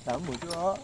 Tau mus tsuj.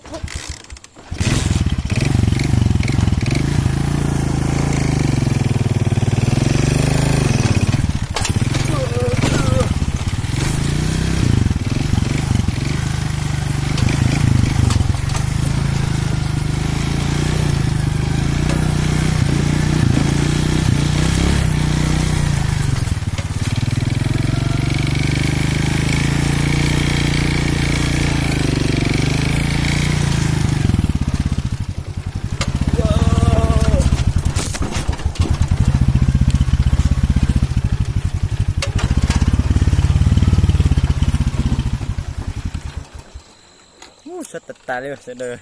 Sab tas tas li sawv daws.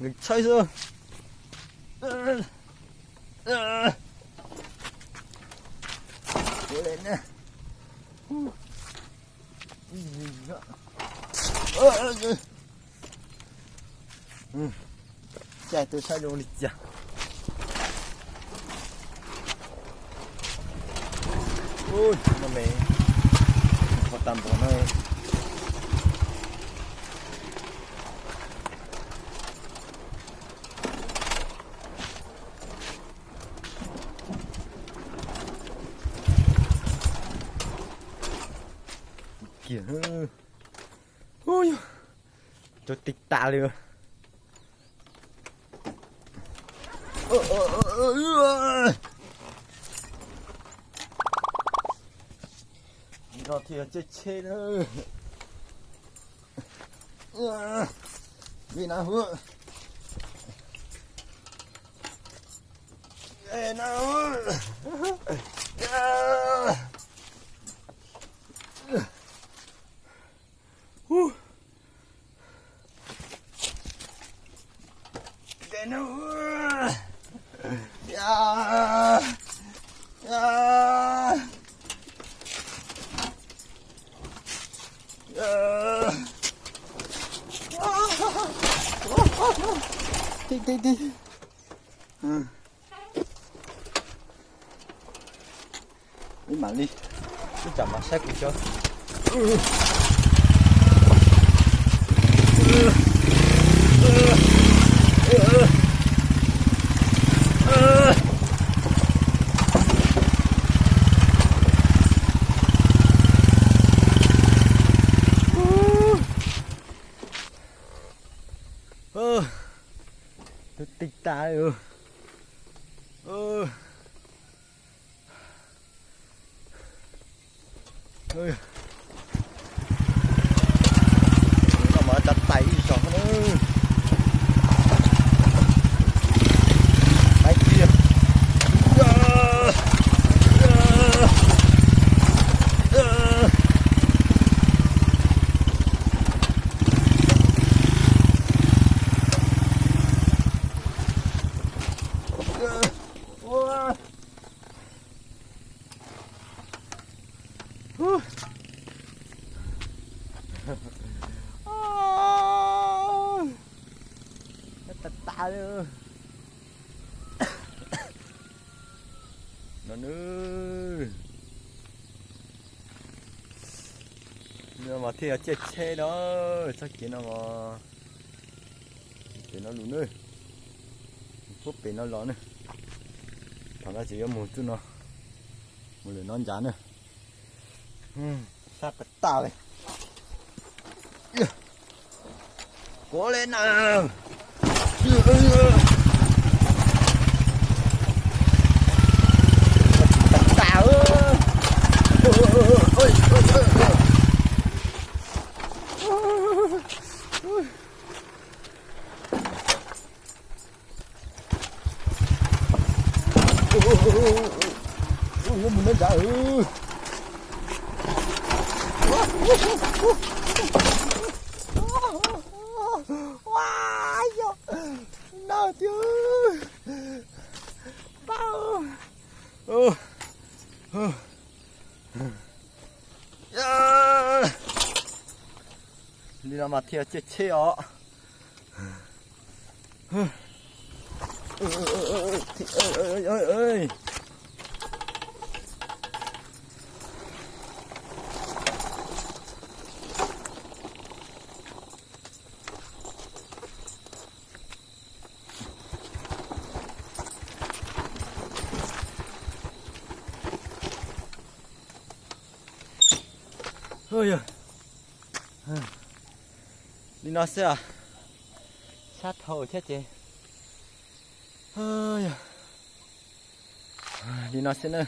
Nkees tshaj xwb. Caij twb saib zoo li cas. Ui, no me, qhov tag npaum no. Kiag, ub, yog cov tig tas li. Nrog thiaj tsheb tsheb na. Vij na hu. Tig tig tig. Ib mam li, ib tsam mam saib kuv cov. Twb tig tas li. No mas tab tais ib zog na. Hais tias Tas tas li no. No mas thiaj yog caij tsheb no, txoj kev no mas, pem no lus na, puag pem no los na. Thaum no ces yuav mus txuj no, mus lwm no ncav na. Sab tas tas li. Kuv li na. Tas tas. Yuav mus neb ncav. Ua, yog no tiag. Pab. Li no mas thiaj cheb cheb os. Li no xwb, sab dhau thiab ces, li no xwb na.